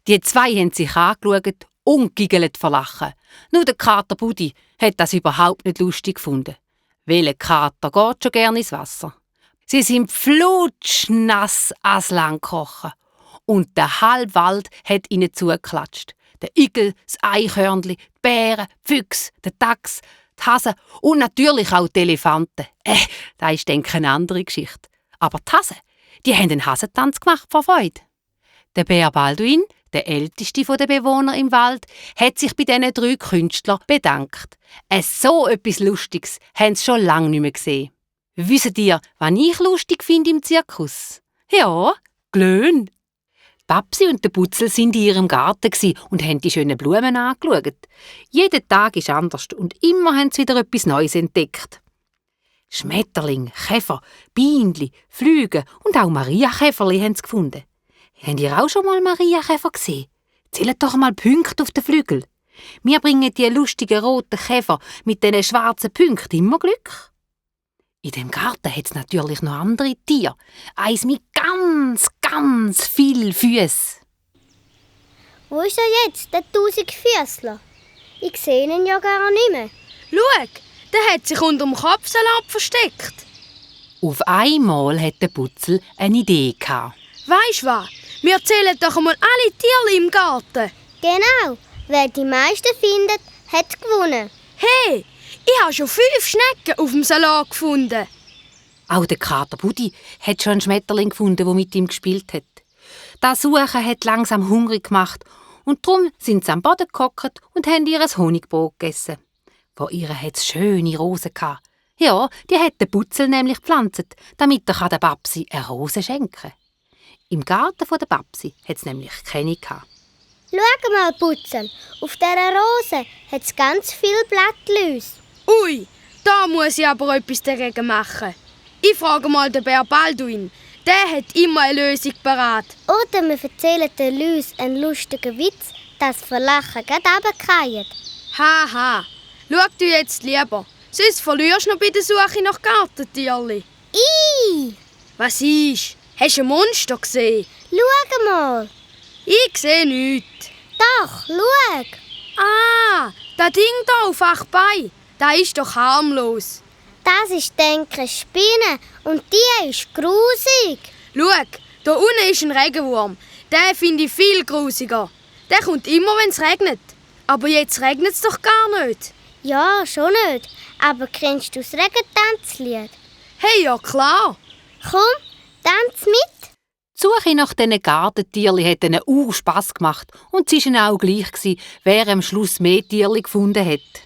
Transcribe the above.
Die zwei haben sich angeschaut und giggelt vor Lachen. Nur der Kater Budi hat das überhaupt nicht lustig gefunden. Welcher Kater geht schon gerne ins Wasser? Sie sind flutschnass ans Land gekrochen. Und der halbe Wald hat ihnen zugeklatscht. Der Igel, das Eichhörnli, die Bären, die Füchse, der Dachs, die Hasen und natürlich auch die Elefanten. Das ist, denke ich, eine andere Geschichte. Aber die Hasen, die haben einen Hasentanz gemacht vor Freude. Der Bär Balduin, der älteste der Bewohner im Wald, hat sich bei diesen 3 Künstlern bedankt. So etwas Lustiges haben sie schon lange nicht mehr gesehen. Wisst ihr, was ich lustig finde im Zirkus? Ja, Glöhn. Babsi und der Butzel waren in ihrem Garten und haben die schönen Blumen angeschaut. Jeden Tag ist anders und immer haben sie wieder etwas Neues entdeckt. Schmetterling, Käfer, Bienenli, Flüge und auch Mariakäferli haben sie gefunden. Habt ihr auch schon mal Mariakäfer gesehen? Zählt doch mal Punkte auf den Flügel. Wir bringen die lustigen roten Käfer mit diesen schwarzen Punkten immer Glück. In dem Garten hat es natürlich noch andere Tiere. Eins mit ganz vielen Füßen. Wo ist er jetzt, der Tausendfüßler? Ich sehe ihn ja gar nicht mehr. Schau, der hat sich unter dem Kopfsalat versteckt. Auf einmal hat der Butzel eine Idee gehabt. Weisst was? Wir zählen doch einmal alle Tiere im Garten. Genau, wer die meisten findet, hat gewonnen. Hey, ich habe schon 5 Schnecken auf dem Salat gefunden. Auch der Kater Budi hat schon einen Schmetterling gefunden, der mit ihm gespielt hat. Das Suchen hat langsam hungrig gemacht und darum sind sie am Boden gehockt und haben ihr Honigbrot gegessen. Vor ihr hat es schöne Rosen gehabt. Ja, die hat der Butzel nämlich gepflanzt, damit er der Babsi eine Rose schenken kann. Im Garten der Babsi hat es nämlich keine gehabt. Schau mal, Butzel, auf dieser Rose hat es ganz viele Blättchen. Ui, da muss ich aber etwas dagegen machen. Ich frage mal den Bär Balduin. Der hat immer eine Lösung parat. Oder wir erzählen den Läusen einen lustigen Witz, dass vor Lachen gerade runterfallen. Haha, schau du jetzt lieber. Sonst verlierst du noch bei der Suche nach Gartentierli. Was ist? Hast du ein Monster gesehen? Schau mal. Ich sehe nichts. Doch, schau. Ah, das Ding da auf 8 Beinen. Das ist doch harmlos. Das ist, denke ich, eine Spinne und die ist grusig. Schau, da unten ist ein Regenwurm. Den finde ich viel grusiger. Der kommt immer, wenn es regnet. Aber jetzt regnet es doch gar nicht. Ja, schon nicht. Aber kennst du das Regentanzlied? Hey, ja klar. Komm, tanz mit. Die Suche nach diesen Gartentierli hat ihnen Spass gemacht und es war ihnen auch gleich, wer am Schluss mehr Tierli gefunden hat.